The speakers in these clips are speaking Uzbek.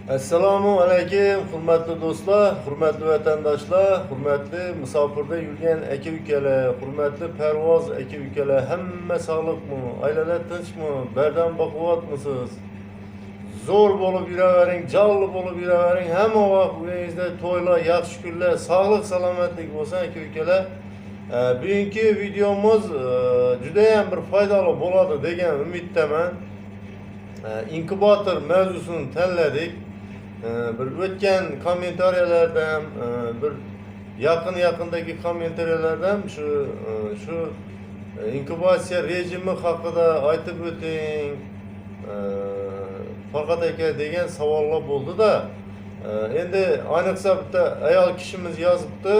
Assalomu alaykum, hurmatli do'stlar, hurmatli vatandoshlar, hurmatli musofirda yurgan aka ukalar, hurmatli parvoz aka ukalar, hamma sog'liqmi, oilalar tinchmi, bardam baquvvatmisiz? Zo'r bo'lib yuravering, jonli bo'lib yuravering, hamma vaqt uyingizda to'ylar, yaxshi kunlar, sog'lik, salomatlik bo'lsin aka ukalar. Bugungi videomiz judayam bir foydali bo'ladi degan umiddaman. Inkubator mavzusini tanladik. Bir o'tgan kommentariyalardan, bir yaqin yaqindagi kommentariyalardan shu inkubatsiya rejimi haqida aytib o'ting, Farhod aka degan savollar bo'ldi-da. Endi ayniqsa bitta ayol kishimiz yozibdi.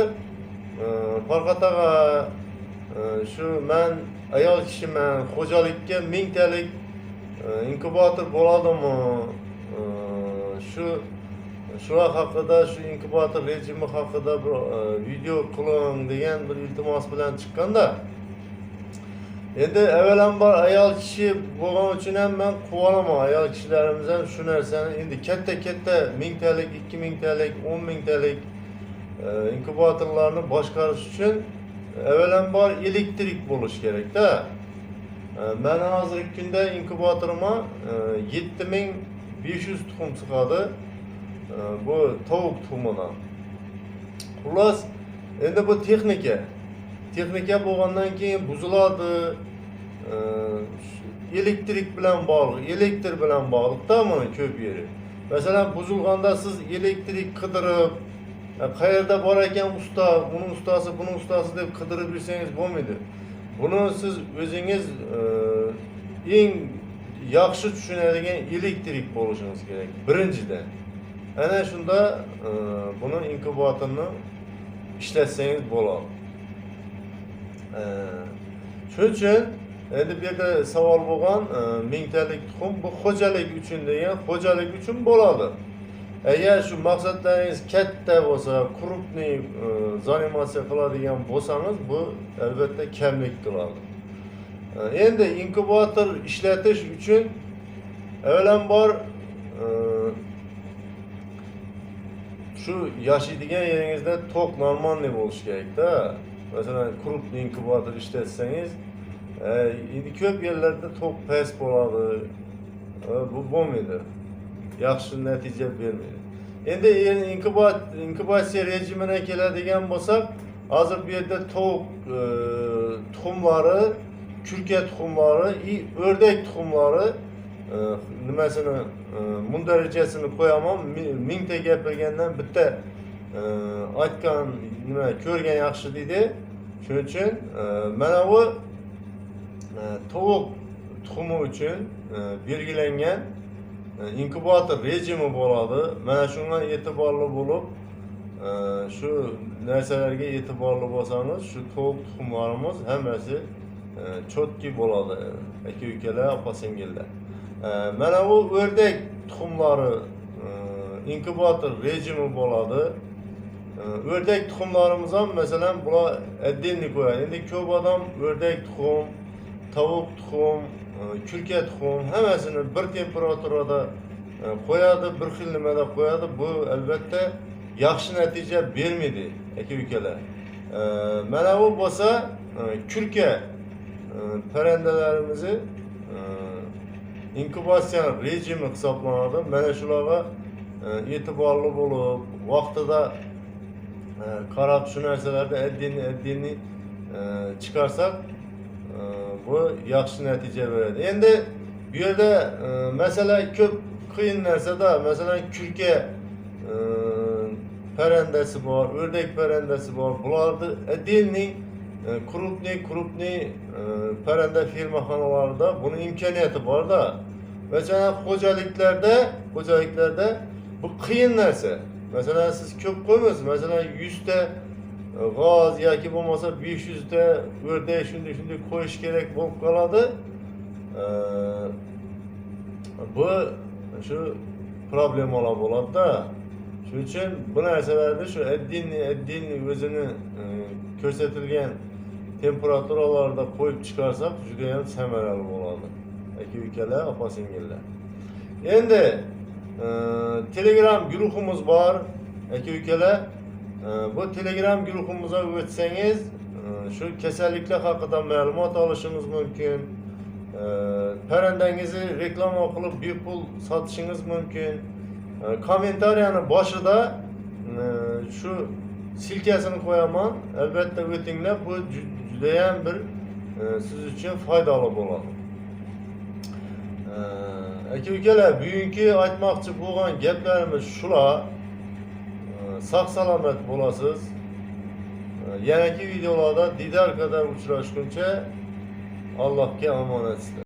Farhod ag'a, shu man ayol kishiman, xo'jalikka mingtalik inkubator bo'ladimi? Shu shular haqida, shu inkubator rejimi haqida bir video qiling degan bir iltimos bilan chiqqanda. Endi avvalambor ayol kishi bo'lgani uchun ham men quvonaman. Ayol kishilarimiz ham shu narsani endi katta-katta mingtalik, 2000talik, 10 mingtalik inkubatorlarni boshqarish uchun avvalambor elektrik bo'lishi kerakda. Mani hozirgi kunda inkubatorimga 7500 tuxum chiqadi. Bu tovuq tuxumidan. Xullas, endi bu texnika. Texnika bo'lgandan keyin buziladi. Elektrik bilan bog'liq, elektr bilan bog'liqda buni ko'p yeri. Masalan, buzilganda siz elektrik qidirib, qayerda bor ekan usta, uni ustasi, buni ustasi deb qidirib yursangiz bo'lmaydi. Buni siz o'zingiz eng yaxshi tushunadigan elektrik bo'lishingiz kerak birinchidan. Ana shunda buni inkubatorni ishlatsangiz bo'ladi. Shuning uchun endi bu yerda savol bo'lgan, mingtalik tuxum bu xo'jalik uchun degan, xo'jalik uchun bo'ladi. Agar shu maqsadlaringiz katta bo'lsa, крупный заниматься qiladigan bo'lsangiz, bu albatta kamlik qiladi. Endi inkubator ishlatish uchun avvalambor shu yashaydigan yeringizda tok нормальный bo'lishi kerakda. Masalan, крупный inkubator ishlatsangiz, endi ko'p yerlarda tok past bo'ladi. Bu bo'lmaydi. Yaxshi natija bermaydi. Endi inkubatsiya rejimine keladigan bo'lsak, hozir bu yerda tovuq tuxumlari, kurka tuxumlari и o'rdak tuxumlari nimasini mundarijasini qo'yaman. Mingta gapirgandan bitta aytgan nima ko'rgan yaxshi deydi. Shuning uchun mana bu tovuq tuxumi uchun belgilangan inkubator rejimi bo'ladi. Mana shunga e'tiborli bo'lib, shu narsalarga e'tiborli bo'lsangiz, shu tovuq tuxumlarimiz hammasi чёткий bo'ladi, aka ukalar, opa singillar. Mana bu o'rdak tuxumlari inkubator rejimi bo'ladi. O'rdak tuxumlarimiz ham, masalan, bular отдельный qo'yadi. Endi ko'p odam o'rdak tuxum, tovuq tuxum, kurka tuxum hammasini bir temperaturada qo'yadi, bir xil nimada qo'yadi. Bu albatta yaxshi natija bermaydi, aka ukalar. Mana bu bo'lsa kurka parrandalarimizni inkubatsiya rejimi hisoblanadi. Mana shularga e'tiborli bo'lib, vaqtida qarab shu narsalarni отдельный отдельный chiqarsak, bu yaxshi natija beradi. Endi bu yerda masala ko'p qiyin narsada, masalan, kurka parrandasi bor, o'rdak parrandasi bor. Bularni отдельный крупный крупный parranda fermaxonalarida buni imkoniyati borda. Masalan, xo'jaliklarda bu qiyin narsa. Masalan, siz ko'p qo'ymaysiz. Masalan, 100 ta g'oz yoki bo'lmasa 500 ta o'rdak shunday shunday qo'yish kerak bo'lib qoladi. Bu shu problemalar bo'ladi-da. Shuning uchun bu narsalarni shu отдельный отдельный o'zini ko'rsatilgan temperaturalarda qo'yib chiqarsak, juda ham samarali bo'ladi. Aka ukalar, opa singillar. Endi Telegram guruhimiz bor, aka ukalar. Bu Telegram guruhimizga o'tsangiz, shu kasalliklar haqida ma'lumot olishingiz mumkin. Parrandangizni reklama qilib bepul sotishingiz mumkin. Kommentariyani boshida shu ссылка sini qo'yaman. Albatta o'tinglar, bu judayam bir siz uchun foydali bo'ladi. Aka ukalar, bugungi aytmoqchi bo'lgan gaplarimiz shular. Sog' salomat bo'lasiz. Yanagi videolarda diydor qadar uchrashguncha Allohga omonatsizlar.